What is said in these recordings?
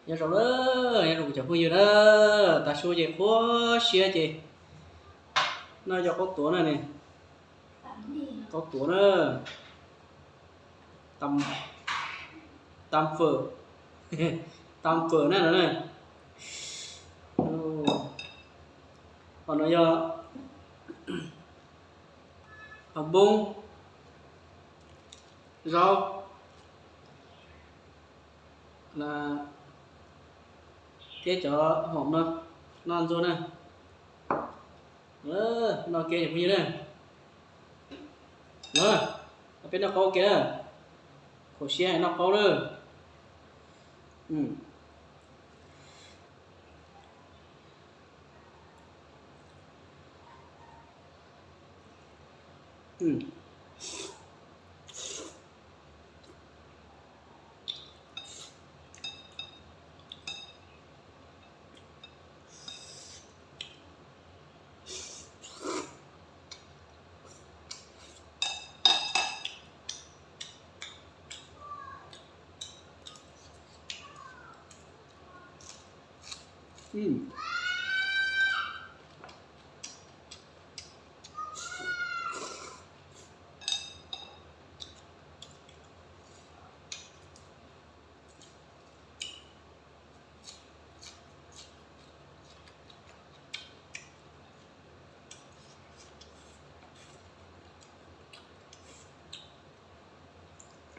Nyob zoo na, nyob zoo kuv cov phooj ywg na, tav su ces qhuav siab ces noj cov qaub tuav na ne, qaub tuav na, tam, tam fawm, tam fawm na no na. Qhov no yog qhov npoob, zaub, thiab cov hoom no, noj ntxuag na. Noj ke cov phooj ywg na. Peb noj qaub ke na, khuav siab noj qaub na.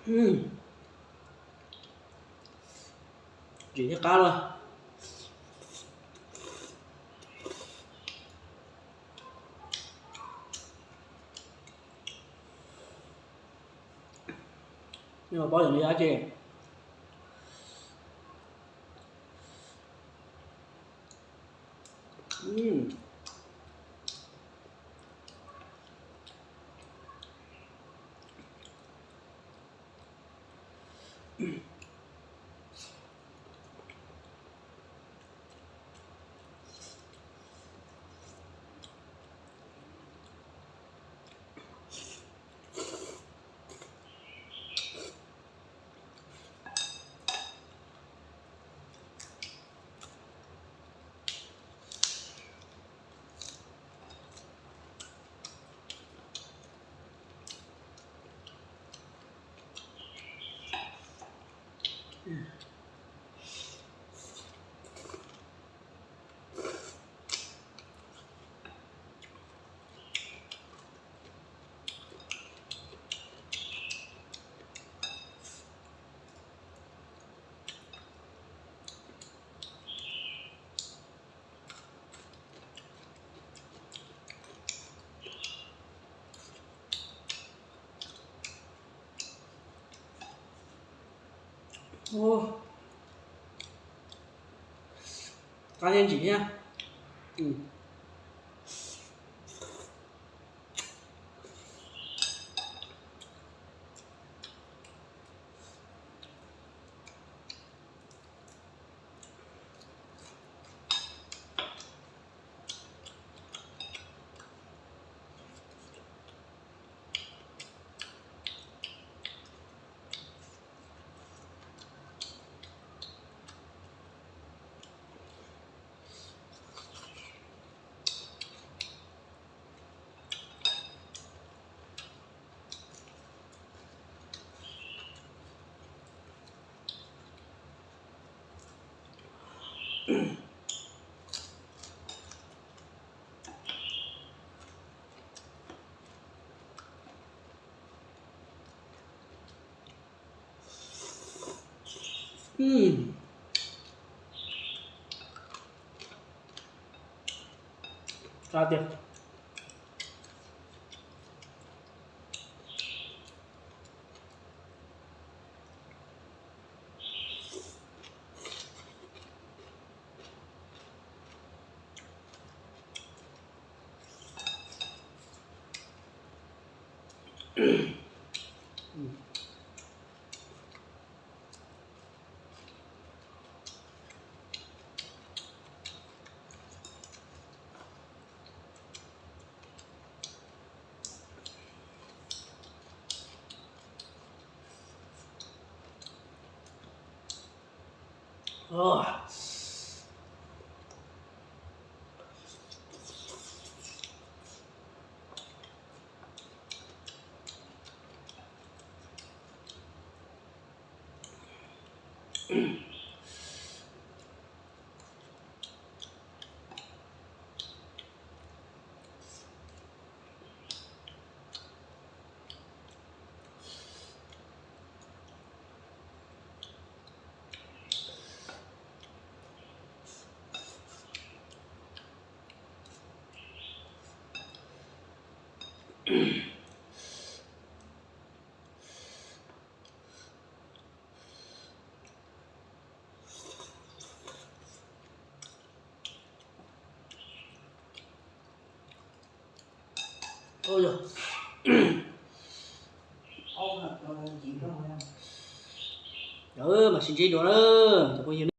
Zim thiab qab los. Nej puas paub yog li dab tsi? Qab thiab ntsim thiab. Qab tiag. Mas sib ntsib dua na, cov phooj ywg.